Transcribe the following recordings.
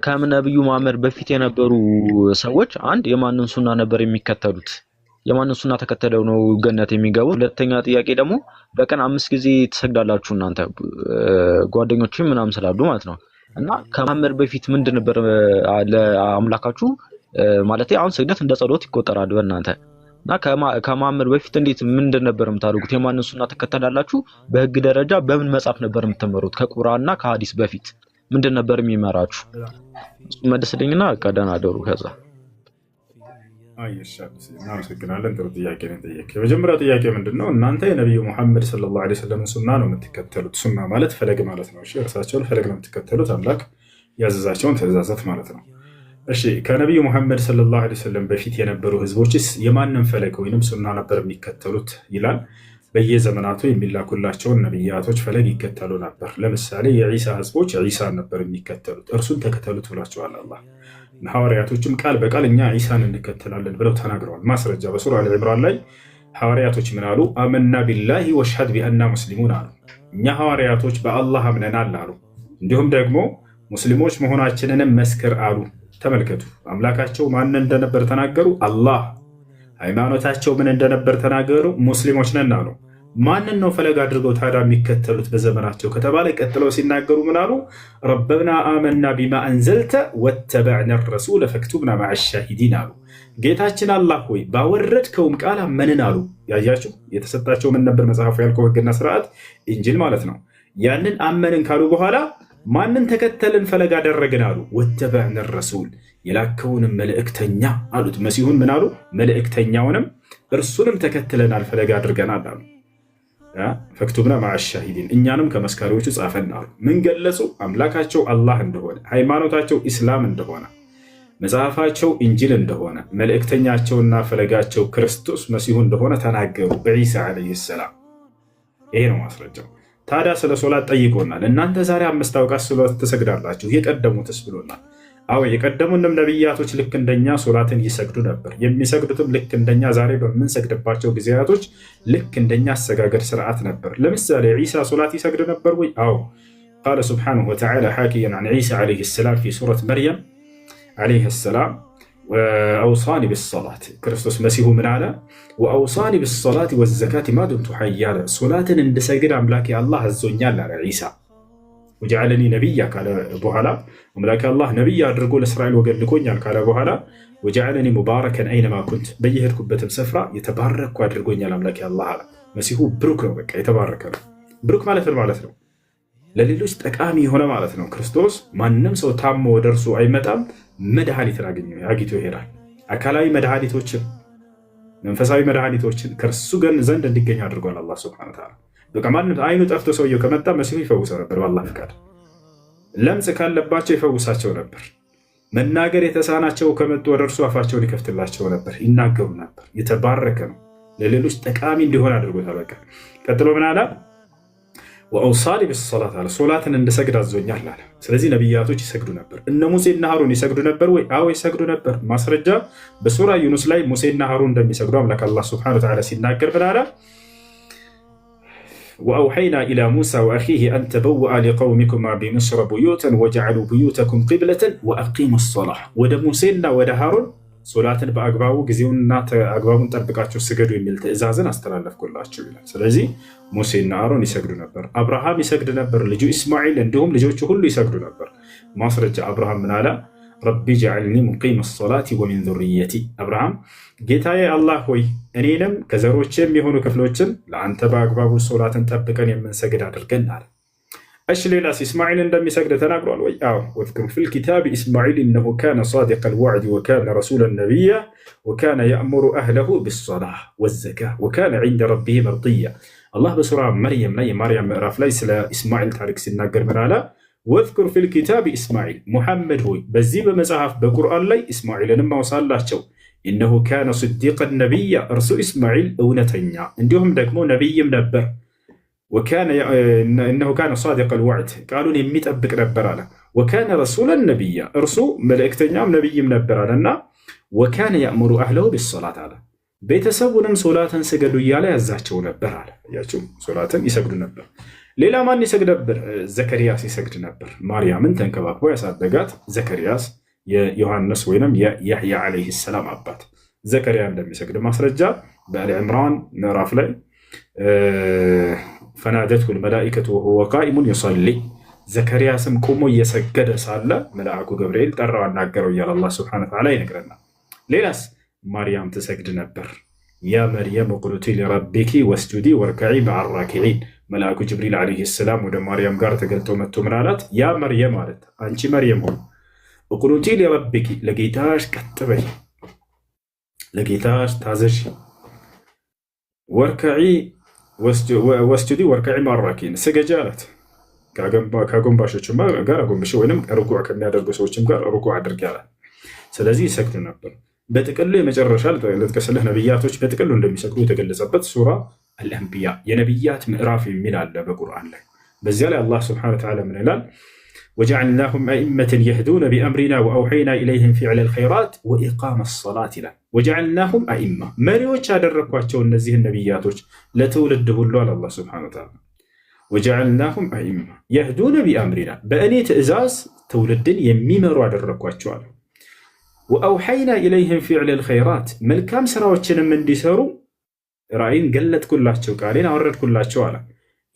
ከነብዩ መሐመድ በፊት የነበሩ ሰዎች አንድ የማንን ሱና ነበር የሚከተሉት? የማንን ሱና ተከተለው ነው ገነት የሚገቡት? ሁለተኛ ጥያቄ ደግሞ በቀን 5 ጊዜ ትሰግዳላችሁ እናንተ ጓደኞችም ምናምን ስላሉ ማለት ነው። እና ከመሐመድ በፊት ምንድን ነበር ለአምላካችሁ ማለት አሁን ስግደት እንደ ጸሎት ይቆጠራል በእናንተ እና ከመሐመድ በፊት እንዴት ምንድን ነበር የምታደርጉት? የማንን ሱና ትከተላላችሁ? በህግ ደረጃ በምን መጽሐፍ ነበር የምትመሩት? ከቁርአንና ከሐዲስ በፊት ምንድን ነበር የሚመራችሁ? መልስልኝና በቃ ደህና አደሩ። ከዛ እናመሰግናለን። ጥሩ ጥያቄ ነው የጠየቅ። የመጀመሪያው ጥያቄ ምንድን ነው? እናንተ የነቢዩ ሙሐመድ ሰለላሁ ዐለይሂ ወሰለም ሱና ነው የምትከተሉት። ሱና ማለት ፈለግ ማለት ነው። እሺ፣ እርሳቸውን ፈለግ ነው የምትከተሉት፣ አምላክ ያዘዛቸውን ትእዛዛት ማለት ነው። እሺ፣ ከነቢዩ ሙሐመድ ሰለላሁ ዐለይሂ ወሰለም በፊት የነበሩ ህዝቦችስ የማንም ፈለግ ወይንም ሱና ነበር የሚከተሉት ይላል። በየዘመናቱ የሚላኩላቸውን ነቢያቶች ፈለግ ይከተሉ ነበር። ለምሳሌ የዒሳ ህዝቦች ዒሳን ነበር የሚከተሉት። እርሱን ተከተሉት ብሏቸዋል አላህ። ሐዋርያቶችም ቃል በቃል እኛ ዒሳን እንከተላለን ብለው ተናግረዋል። ማስረጃ በሱራ አል ዒምራን ላይ ሐዋርያቶች ምን አሉ? آمنا بالله واشهد بأنا مسلمون አሉ። እኛ ሐዋርያቶች በአላህ አምነናል አሉ። እንዲሁም ደግሞ ሙስሊሞች መሆናችንንም መስክር አሉ። ተመልከቱ፣ አምላካቸው ማን እንደነበር ተናገሩ፣ አላህ። ሃይማኖታቸው ምን እንደነበር ተናገሩ፣ ሙስሊሞች ነን አሉ። ማንን ነው ፈለግ አድርገው ታዲያ የሚከተሉት በዘመናቸው ከተባለ ቀጥለው ሲናገሩ ምን አሉ? ربنا آمنا بما أنزلت واتبعنا الرسول فاكتبنا مع الشاهدين አሉ። ጌታችን አላህ ሆይ ባወረድከውም ቃል አመንን አሉ። ያያችሁ የተሰጣቸው ምን ነበር? መጽሐፉ ያልከው ህግና ስርዓት ኢንጂል ማለት ነው። ያንን አመንን ካሉ በኋላ ማንን ተከተልን ፈለግ አደረግን አሉ። واتبعنا الرسول የላከውንም መልእክተኛ አሉት። መሲሁን ምን አሉ? መልእክተኛውንም እርሱንም ተከትለናል ፈለግ አድርገናል አሉ። فاكتبنا مع الشاهدين እኛንም ከመስካሪዎቹ ጻፈን አሉ። ምን ገለጹ? አምላካቸው አላህ እንደሆነ፣ ሃይማኖታቸው ኢስላም እንደሆነ፣ መጽሐፋቸው ኢንጂል እንደሆነ፣ መልእክተኛቸውና ፈለጋቸው ክርስቶስ መሲሁ እንደሆነ ተናገሩ። ዒሳ ዓለይሂ ሰላም። ይሄ ነው ማስረጃው። ታዲያ ስለ ሶላት ጠይቆናል። እናንተ ዛሬ አምስት አውቃት ሶላት ትሰግዳላችሁ፣ የቀደሙትስ ብሎናል። አዎ የቀደሙንም ነቢያቶች ልክ እንደኛ ሶላትን ይሰግዱ ነበር። የሚሰግዱትም ልክ እንደኛ ዛሬ በምንሰግድባቸው ጊዜያቶች ልክ እንደኛ አሰጋገድ ስርዓት ነበር። ለምሳሌ ዒሳ ሶላት ይሰግድ ነበር ወይ? አዎ። قال سبحانه وتعالى حاكيا عن عيسى عليه السلام في سورة مريم عليه السلام أوصاني بالصلاة ክርስቶስ መሲሁ ምን አለ? وأوصاني بالصلاة والزكاة ما دمت حيا አለ። ሶላትን እንድሰግድ አምላኬ አላህ አዞኛል አለ ዒሳ። وجعلني نبيا ካለ በኋላ አምላኬ አላህ ነቢይ አድርጎ ለእስራኤል ወገን ልኮኛል ካለ በኋላ وجعلني مباركا أين ما كنت በየሄድኩበትም ስፍራ የተባረኩ አድርጎኛል አምላኬ አላህ አለ። መሲሁ ብሩክ ነው፣ በቃ የተባረከ ነው። ብሩክ ማለት ምን ማለት ነው? ለሌሎች ጠቃሚ የሆነ ማለት ነው። ክርስቶስ ማንም ሰው ታሞ ወደ እርሱ አይመጣም፣ መድኃኒትን አግኝቶ ይሄዳል። አካላዊ መድኃኒቶችን፣ መንፈሳዊ መድኃኒቶችን ከእርሱ ዘንድ እንዲገኝ አድርጓል አላህ ሱብሓነሁ ወተዓላ። በቃ ማንም አይኑ ጠፍቶ ሰውየው ከመጣ መሲሁ ይፈውሰው ነበር በአላህ ፍቃድ። ለምጽ ካለባቸው ይፈውሳቸው ነበር። መናገር የተሳናቸው ከመጡ ወደ እርሱ አፋቸውን ይከፍትላቸው ነበር፣ ይናገሩ ነበር። የተባረከ ነው። ለሌሎች ጠቃሚ እንዲሆን አድርጎታል። በቃ ቀጥሎ ምን አለ? وأوصاني بالصلاة አለ። ሶላትን እንድሰግድ አዞኛል አለ። ስለዚህ ነቢያቶች ይሰግዱ ነበር። እነ ሙሴና ሀሩን ይሰግዱ ነበር ወይ? አዎ ይሰግዱ ነበር። ማስረጃ በሱራ ዩኑስ ላይ ሙሴና ሀሩን እንደሚሰግዱ አምላክ አላህ ሱብሓነሁ ወተዓላ ሲናገር ምን አለ? وأوحينا إلى موسى وأخيه أن تبوآ لقومكما بمصر بيوتا واجعلوا بيوتكم قبلة وأقيموا الصلاة። ወደ ሙሴና ወደ ሃሩን ሶላትን በአግባቡ ጊዜውንና አግባቡን ጠብቃቸው ስገዱ የሚል ትእዛዝን አስተላለፍኩላቸው ይላል። ስለዚህ ሙሴና አሮን ይሰግዱ ነበር። አብርሃም ይሰግድ ነበር። ልጁ ኢስማዒል እንዲሁም ልጆቹ ሁሉ ይሰግዱ ነበር። ማስረጃ አብርሃም ምን አለ? رب اجعلني مقيم الصلاة ومن ذريتي። አብርሃም ጌታዬ አላህ ሆይ እኔንም ከዘሮቼም የሆኑ ክፍሎችን ለአንተ በአግባቡ ሶላትን ጠብቀን የምንሰግድ አድርገን አለ። እሺ ሌላስ ኢስማዒል እንደሚሰግድ ተናግሯል ወይ? አዎ። واذكر في الكتاب إسماعيل إنه كان صادق الوعد وكان رسولا نبيا وكان يأمر أهله بالصلاة والزكاة وكان عند ربه مرضيا። አላህ በሱራ መርየም ላይ የማርያም ምዕራፍ ላይ ስለ ኢስማዒል ታሪክ ሲናገር ምን አለ? واذكر في الكتاب إسماعيل፣ ሙሐመድ ሆይ በዚህ በመጽሐፍ በቁርአን ላይ ኢስማዒልንም አውሳላቸው። إنه كان صديقا نبيا፣ እርሱ ኢስማዒል እውነተኛ እንዲሁም ደግሞ ነቢይም ነበር። إنه كان صادق الوعد ቃሉን የሚጠብቅ ነበር አለ። وكان رسولا نبيا እርሱ መልእክተኛም ነቢይም ነበር አለ እና وكان يأمر أهله بالصلاة አለ። ቤተሰቡንም ሶላትን ስገዱ እያለ ያዛቸው ነበር አለ። እያቸው ሶላትን ይሰግዱ ነበር። ሌላ ማን ይሰግድ ነበር? ዘከርያስ ይሰግድ ነበር። ማርያምን ተንከባክቦ ያሳደጋት ዘከርያስ የዮሐንስ ወይም የያሕያ ዓለይሂ ሰላም አባት ዘከርያ እንደሚሰግድ ማስረጃ በአሊ ዕምራን ምዕራፍ ላይ فنادته الملائكة وهو قائم يصلي ዘከርያስም ቆሞ እየሰገደ ሳለ መልአኩ ገብርኤል ጠራው፣ አናገረው እያለ አላህ سبحانه وتعالى ይነግረናል። ሌላስ ማርያም ትሰግድ ነበር። يا مريم اقنتي لربك واسجدي واركعي مع الراكعين። መልአኩ ጅብሪል عليه السلام ወደ ማርያም ጋር ተገልጦ መጥቶ ምን አላት? يا مريم አለት፣ አንቺ መርየም ሆይ اقنتي لربك፣ ለጌታሽ ቀጥ በይ፣ ለጌታሽ ታዘዢ፣ واركعي واسجدي واركعي مع الراكعين፣ ስገጂ አላት። ከአጎንባሾችም ጋር አጎንብሽ ወይም ርኩዕ ከሚያደርጉ ሰዎችም ጋር ርኩዕ አድርጊ አላት። ስለዚህ ይሰግዱ ነበር። በጥቅሉ የመጨረሻ ልጥቀስልህ፣ ነቢያቶች በጥቅሉ እንደሚሰግዱ የተገለጸበት ሱራ አልአንቢያ የነቢያት ምዕራፍ የሚል አለ በቁርአን ላይ። በዚያ ላይ አላህ سبحانه وتعالى ምን ይላል? وجعلناهم أئمة يهدون بأمرنا وأوحينا إليهم فعل الخيرات وإقام الصلاة ይላል። وجعلناهم أئمة መሪዎች ያደረግኳቸው እነዚህን ነቢያቶች ለትውልድ ሁሉ አለ አላህ سبحانه وتعالى። وجعلناهم أئمة يهدون بأمرنا በእኔ ትእዛዝ ትውልድን የሚመሩ አደረግኳቸዋል። وأوحينا إليهم فعل الخيرات መልካም ስራዎችንም እንዲሰሩ ራእይን ገለጥኩላቸው፣ ቃሌን አወረድኩላቸው አለ።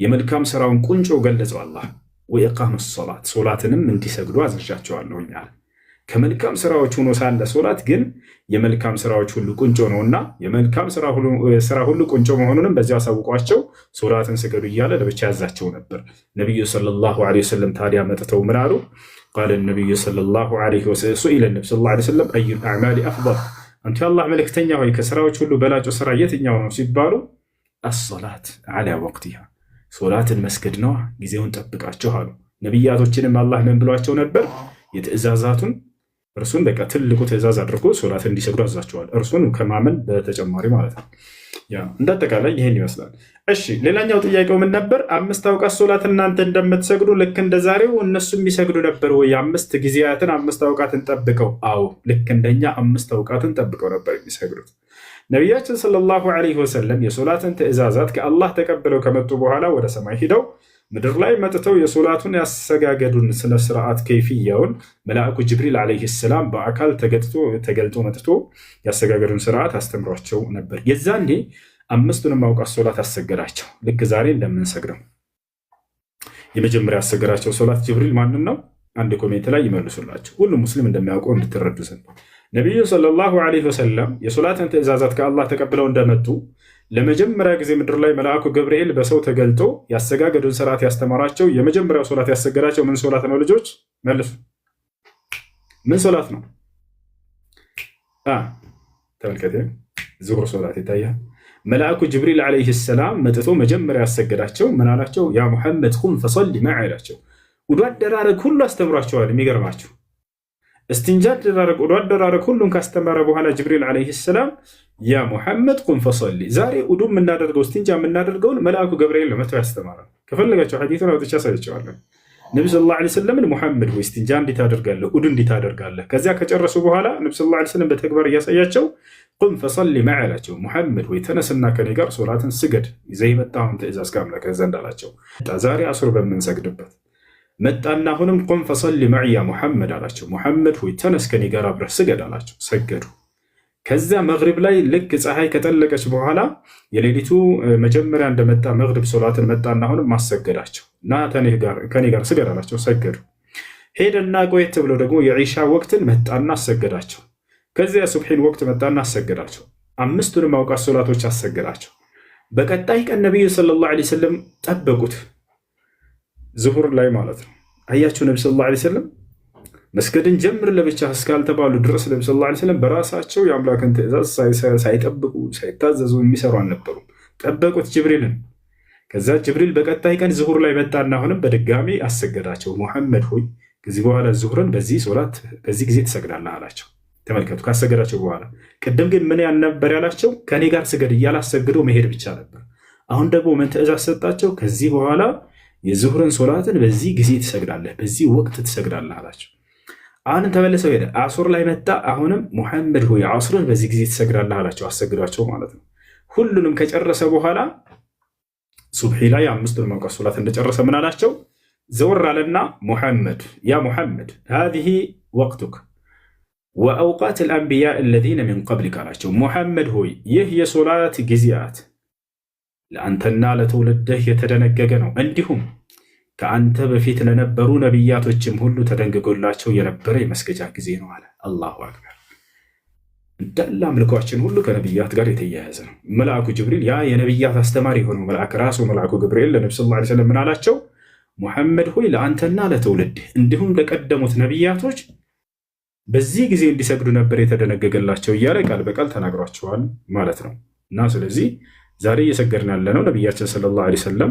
የመልካም ስራውን ቁንጮ ገለጸው አላህ። وإقام الصلاة ሶላትንም እንዲሰግዱ አዝዣቸዋለሁኝ አለ። ከመልካም ስራዎች ሆኖ ሳለ ሶላት ግን የመልካም ስራዎች ሁሉ ቁንጮ ነውና የመልካም ስራ ሁሉ ቁንጮ መሆኑንም በዚያው አሳውቋቸው ሶላትን ስገዱ እያለ ለብቻ ያዛቸው ነበር። ነቢዩ صلى الله عليه وسلم ታዲያ መጥተው ምን አሉ? قال النبي صلى الله عليه وسلم سئل النبي صلى الله عليه وسلم أي الأعمال أفضل፣ አንቱ የአላህ መልእክተኛ ሆይ ከስራዎች ሁሉ በላጩ ስራ የትኛው ነው ሲባሉ الصلاة على وقتها ሶላትን መስገድ ነዋ፣ ጊዜውን ጠብቃችሁ አሉ። ነቢያቶችንም አላህ ምን ብሏቸው ነበር? የትእዛዛቱን እርሱን በቃ ትልቁ ትእዛዝ አድርጎ ሶላትን እንዲሰግዱ አዛቸዋል። እርሱን ከማመን በተጨማሪ ማለት ነው። ያ እንዳጠቃላይ ይህን ይመስላል። እሺ ሌላኛው ጥያቄው ምን ነበር? አምስት አውቃት ሶላት እናንተ እንደምትሰግዱ ልክ እንደ ዛሬው እነሱ የሚሰግዱ ነበር ወይ? አምስት ጊዜያትን አምስት አውቃትን ጠብቀው? አዎ ልክ እንደኛ አምስት አውቃትን ጠብቀው ነበር የሚሰግዱት። ነቢያችን صلى الله عليه وسلم የሶላትን ትእዛዛት ከአላህ ተቀብለው ከመጡ በኋላ ወደ ሰማይ ሂደው ምድር ላይ መጥተው የሶላቱን ያሰጋገዱን ስነ ስርዓት ከይፍያውን መልአኩ ጅብሪል عليه السلام በአካል ተገልጦ መጥቶ ያሰጋገዱን ስርዓት አስተምሯቸው ነበር። የዛኔ አምስቱንም አውቃት ሶላት አሰገዳቸው፣ ልክ ዛሬ እንደምንሰግደው። የመጀመሪያ ያሰገዳቸው ሶላት ጅብሪል ማንን ነው? አንድ comment ላይ ይመልሱላቸው። ሁሉም ሙስሊም እንደሚያውቀው እንድትረዱ ዘንድ ነቢዩ صلى الله عليه وسلم የሶላትን ትእዛዛት ከአላህ ተቀብለው እንደመጡ ለመጀመሪያ ጊዜ ምድር ላይ መልአኩ ገብርኤል በሰው ተገልጦ ያሰጋገዱን ስርዓት ያስተማራቸው የመጀመሪያው ሶላት ያሰገዳቸው ምን ሶላት ነው? ልጆች መልሱ። ምን ሶላት ነው? ተመልከት፣ ዙሁር ሶላት ይታያል። መልአኩ ጅብሪል عليه السلام መጥቶ መጀመሪያ ያሰገዳቸው ምን አላቸው? يا محمد قم فصل معي አላቸው። ውዱ አደራረግ ሁሉ አስተምሯቸዋል። የሚገርማችሁ እስቲንጃ አደራረግ፣ ውዱ አደራረግ ሁሉን ካስተማረ በኋላ ጅብሪል عليه السلام يا محمد قم فصل፣ ዛሬ ውዱ የምናደርገው እስቲንጃ የምናደርገውን መልአኩ ገብርኤል ነው መጥቶ ያስተማረ። ከፈለጋቸው ሐዲሱን አውጥቼ አሳያቸዋለሁ። ነቢ صلى الله عليه وسلم ን ሙሐመድ ወይ እስቲንጃ እንዴት ታደርጋለህ? ውዱ እንዴት ታደርጋለህ? ከዚያ ከጨረሱ በኋላ ነቢ صلى الله عليه وسلم በተግባር እያሳያቸው قم فصل معي አላቸው። ሙሐመድ ወይ ተነስና ከኔ ጋር ሶላትን ስገድ፣ ይዘህ የመጣኸውን ትእዛዝ ከአምላክህ ዘንድ አላቸው። ዛሬ አስር በምንሰግድበት መጣና አሁንም قم فصل معي يا محمد አላቸው። ሙሐመድ ሆይ ተነስ ከኔ ጋር አብረህ ስገድ አላቸው። ሰገዱ። ከዚያ መግሪብ ላይ ልክ ፀሐይ ከጠለቀች በኋላ የሌሊቱ መጀመሪያ እንደመጣ መግሪብ ሶላትን መጣና አሁንም ማሰገዳቸው እና ከኔ ጋር ስገድ አላቸው። ሰገዱ። ሄደና ቆየት ብሎ ደግሞ የዒሻ ወቅትን መጣና አሰገዳቸው። ከዚያ ሱብሒን ወቅት መጣና አሰገዳቸው። አምስቱንም አውቃት ሶላቶች አሰገዳቸው። በቀጣይ ቀን ነቢዩ صلى الله عليه وسلم ጠበቁት፣ ዙሁር ላይ ማለት ነው። አያቸው ነቢ صلى الله عليه وسلم መስገድን ጀምር ለብቻ እስካልተባሉ ድረስ ነቢ صلى الله عليه وسلم በራሳቸው የአምላክን ትእዛዝ ሳይጠብቁ ሳይታዘዙ የሚሰሩ አልነበሩም። ጠበቁት ጅብሪልን። ከዛ ጅብሪል በቀጣይ ቀን ዝሁር ላይ መጣና አሁንም በድጋሚ አሰገዳቸው። ሙሐመድ ሆይ ከዚህ በኋላ ዙሁርን በዚህ ሶላት በዚህ ጊዜ ትሰግዳለህ አላቸው። ተመልከቱ፣ ካሰገዳቸው በኋላ ቅድም ግን ምን ነበር ያላቸው? ከእኔ ጋር ስገድ እያለ አሰግዶ መሄድ ብቻ ነበር። አሁን ደግሞ ምን ትእዛዝ ሰጣቸው? ከዚህ በኋላ የዙሁርን ሶላትን በዚህ ጊዜ ትሰግዳለህ፣ በዚህ ወቅት ትሰግዳለህ አላቸው። አሁንም ተመልሰው ሄደ። አሱር ላይ መጣ። አሁንም ሙሐመድ ሆይ አሱርን በዚህ ጊዜ ትሰግዳለህ አላቸው። አሰግዷቸው ማለት ነው። ሁሉንም ከጨረሰ በኋላ ሱብሒ ላይ አምስቱን አውቃት ሶላት እንደጨረሰ ምን አላቸው? ዘወር አለና ሙሐመድ يا محمد هذه وقتك وأوقات الأنبياء الذين من قبلك አላቸው። ሙሐመድ ሆይ፣ ይህ የሶላት ጊዜያት ለአንተና ለትውልድህ የተደነገገ ነው፣ እንዲሁም ከአንተ በፊት ለነበሩ ነቢያቶችም ሁሉ ተደንግጎላቸው የነበረ የመስገጃ ጊዜ ነው አለ። الله أكبر። እንዳለ አምልኳችን ሁሉ ከነቢያት ጋር የተያያዘ ነው። መልአኩ ጅብሪል፣ ያ የነቢያት አስተማሪ የሆነው መልአክ ራሱ መልአኩ ገብርኤል ለነቢ صلى الله عليه وسلم ምን አላቸው? ሙሐመድ ሆይ፣ ለአንተና ለትውልድህ እንዲሁም ለቀደሙት ነቢያቶች በዚህ ጊዜ እንዲሰግዱ ነበር የተደነገገላቸው እያለ ቃል በቃል ተናግሯቸዋል ማለት ነው። እና ስለዚህ ዛሬ እየሰገድን ያለነው ነቢያችን صلى الله عليه وسلم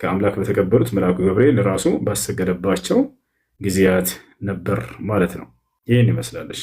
ከአምላክ በተቀበሉት መልአኩ ገብርኤል ራሱ ባሰገደባቸው ጊዜያት ነበር ማለት ነው። ይህን ይመስላለች።